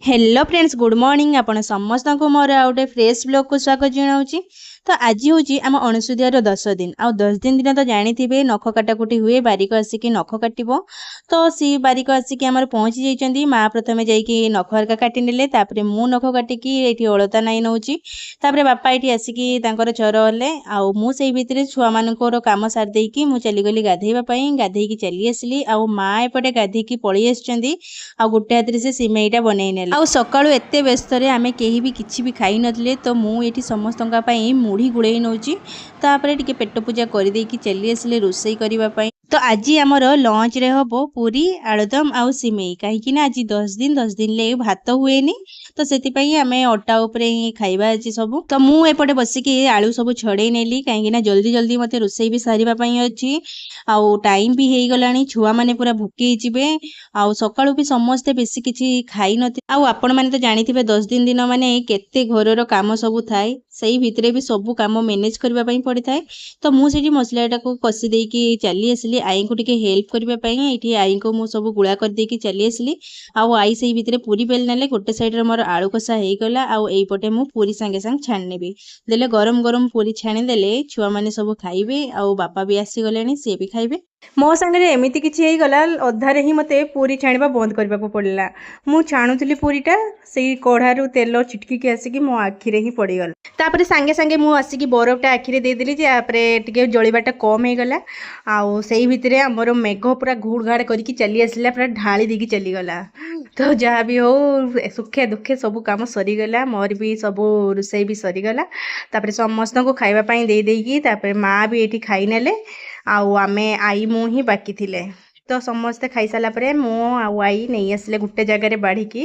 Hello friends, good morning. ଆପଣ ସମସ୍ତଙ୍କୁ ମୋର ଆଉ ଗୋଟେ ଫ୍ରେଶ୍ ବ୍ଲଗ୍କୁ ସ୍ୱାଗତ ଜଣାଉଛି। ତ ଆଜି ହେଉଛି ଆମ ଅଣସୁଧିଆର 10 ଦିନ। ଆଉ 10 ଦିନ ଦିନ ତ ଜାଣିଥିବେ, ନଖ କାଟାକୁଟି ହୁଏ, ବାରିକ ଆସିକି ନଖ କାଟିବ। ତ ସିଏ ବାରିକ ଆସିକି ଆମର ପହଞ୍ଚି ଯାଇଛନ୍ତି। ମା ପ୍ରଥମେ ଯାଇକି ନଖ ହରିକା କାଟିନେଲେ, ତାପରେ ମୁଁ ନଖ କାଟିକି ଏଇଠି ଅଳତା ନାଇ ନେଉଛି। ତାପରେ ବାପା ଏଇଠି ଆସିକି ତାଙ୍କର ଚର ହେଲେ, ଆଉ ମୁଁ ସେଇ ଭିତରେ ଛୁଆମାନଙ୍କର କାମ ସାରି ଦେଇକି ମୁଁ ଚାଲିଗଲି ଗାଧେଇବା ପାଇଁ। ଗାଧେଇକି ଚାଲି ଆସିଲି, ଆଉ ମା ଏପଟେ ଗାଧେଇକି ପଳେଇ ଆସିଛନ୍ତି, ଆଉ ଗୋଟେ ହାତରେ ସେ ସିମେଇଟା ବନେଇ ନେଲେ। ଆଉ ସକାଳୁ ଏତେ ବ୍ୟସ୍ତରେ ଆମେ କେହି ବି କିଛି ବି ଖାଇନଥିଲେ। ତ ମୁଁ ଏଇଠି ସମସ୍ତଙ୍କ ପାଇଁ ମୁଢ଼ି ଗୁଳେଇ ନେଉଛି। ତାପରେ ଟିକେ ପେଟ ପୂଜା କରିଦେଇକି ଚାଲି ଆସିଲେ ରୋଷେଇ କରିବା ପାଇଁ। ତ ଆଜି ଆମର ଲଞ୍ଚରେ ହେବ ପୁରୀ, ଆଳୁଦମ ଆଉ ସିମେଇ, କାହିଁକି ନା ଆଜି 10 ଦିନ, 10 ଦିନରେ ଭାତ ହୁଏନି, ତ ସେଥିପାଇଁ ଆମେ ଅଟା ଉପରେ ହିଁ ଖାଇବା ଆଜି ସବୁ। ତ ମୁଁ ଏପଟେ ବସିକି ଆଳୁ ସବୁ ଛଡ଼େଇ ନେଲି, କାହିଁକି ନା ଜଲ୍ଦି ଜଲ୍ଦି ମୋତେ ରୋଷେଇ ବି ସାରିବା ପାଇଁ ଅଛି, ଆଉ ଟାଇମ୍ ବି ହେଇଗଲାଣି। ଛୁଆମାନେ ପୁରା ଭୋକେଇ ଯିବେ, ଆଉ ସକାଳୁ ବି ସମସ୍ତେ ବେଶୀ କିଛି ଖାଇନଥିଲେ। ଆଉ ଆପଣମାନେ ତ ଜାଣିଥିବେ, 10 ଦିନ ଦିନ ମାନେ କେତେ ଘରର କାମ ସବୁ ଥାଏ, ସେଇ ଭିତରେ ବି ସବୁ କାମ ମ୍ୟାନେଜ୍ କରିବା ପାଇଁ ପଡ଼ିଥାଏ। ତ ମୁଁ ସେଇଠି ମସଲାଟାକୁ କଷି ଦେଇକି ଚାଲି ଆସିଲି ଆଈଙ୍କୁ ଟିକେ ହେଲ୍ପ କରିବା ପାଇଁ। ଏଇଠି ଆଈଙ୍କୁ ମୁଁ ସବୁ ଗୁଳା କରିଦେଇକି ଚାଲି ଆସିଲି, ଆଉ ଆଈ ସେଇ ଭିତରେ ପୁରୀ ବେଲି ନେଲେ। ଗୋଟେ ସାଇଡ଼ରେ ମୋର ଆଳୁ କଷା ହେଇଗଲା, ଆଉ ଏଇପଟେ ମୁଁ ପୁରୀ ସାଙ୍ଗେ ସାଙ୍ଗେ ଛାଣିନେବି। ଦେଲେ ଗରମ ଗରମ ପୁରୀ ଛାଣିଦେଲେ ଛୁଆମାନେ ସବୁ ଖାଇବେ, ଆଉ ବାପା ବି ଆସିଗଲେଣି, ସିଏ ବି ଖାଇବେ। ମୋ ସାଙ୍ଗରେ ଏମିତି କିଛି ହେଇଗଲା, ଅଧାରେ ହିଁ ମୋତେ ପୁରୀ ଛାଣିବା ବନ୍ଦ କରିବାକୁ ପଡ଼ିଲା। ମୁଁ ଛାଣୁଥିଲି ପୁରୀଟା, ସେଇ କଢ଼ାରୁ ତେଲ ଛିଟକିକି ଆସିକି ମୋ ଆଖିରେ ହିଁ ପଡ଼ିଗଲା। ତାପରେ ସାଙ୍ଗେ ସାଙ୍ଗେ ମୁଁ ଆସିକି ବରଫଟା ଆଖିରେ ଦେଇଦେଲି, ଯେ ତାପରେ ଟିକେ ଜଳିବାଟା କମ୍ ହେଇଗଲା। ଆଉ ସେଇ ଭିତରେ ଆମର ମେଘ ପୁରା ଘୁଡ଼ ଘାଡ଼ କରିକି ଚାଲି ଆସିଲା, ପୁରା ଢାଳି ଦେଇକି ଚାଲିଗଲା। ତ ଯାହା ବି ହଉ, ସୁଖେ ଦୁଃଖେ ସବୁ କାମ ସରିଗଲା, ମୋର ବି ସବୁ ରୋଷେଇ ବି ସରିଗଲା। ତାପରେ ସମସ୍ତଙ୍କୁ ଖାଇବା ପାଇଁ ଦେଇ ଦେଇକି, ତାପରେ ମା ବି ଏଇଠି ଖାଇନେଲେ, ଆଉ ଆମେ ଆଈ ମୁଁ ହିଁ ବାକି ଥିଲେ। ତ ସମସ୍ତେ ଖାଇସାରିଲା ପରେ ମୁଁ ଆଉ ଆଈ ନେଇ ଆସିଲେ ଗୋଟେ ଜାଗାରେ ବାଢ଼ିକି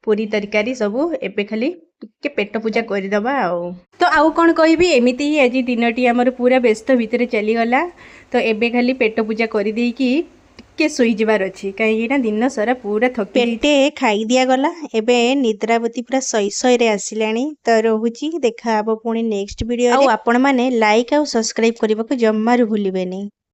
ପୁରୀ ତରକାରୀ ସବୁ। ଏବେ ଖାଲି ଟିକେ ପେଟ ପୂଜା କରିଦେବା। ଆଉ ତ ଆଉ କ'ଣ କହିବି, ଏମିତି ହିଁ ଆଜି ଦିନଟି ଆମର ପୁରା ବ୍ୟସ୍ତ ଭିତରେ ଚାଲିଗଲା। ତ ଏବେ ଖାଲି ପେଟ ପୂଜା କରିଦେଇକି ଟିକେ ଶୋଇଯିବାର ଅଛି, କାହିଁକି ନା ଦିନ ସାରା ପୁରା ଥକି ପେଟେ ଖାଇ ଦିଆଗଲା। ଏବେ ନିଦ୍ରାବତୀ ପୁରା ଶଇ ଶଇରେ ଆସିଲାଣି। ତ ରହୁଛି, ଦେଖା ହବ ପୁଣି ନେକ୍ସଟ ଭିଡ଼ିଓ। ଆଉ ଆପଣମାନେ ଲାଇକ୍ ଆଉ ସବସ୍କ୍ରାଇବ୍ କରିବାକୁ ଜମାରୁ ଭୁଲିବେନି।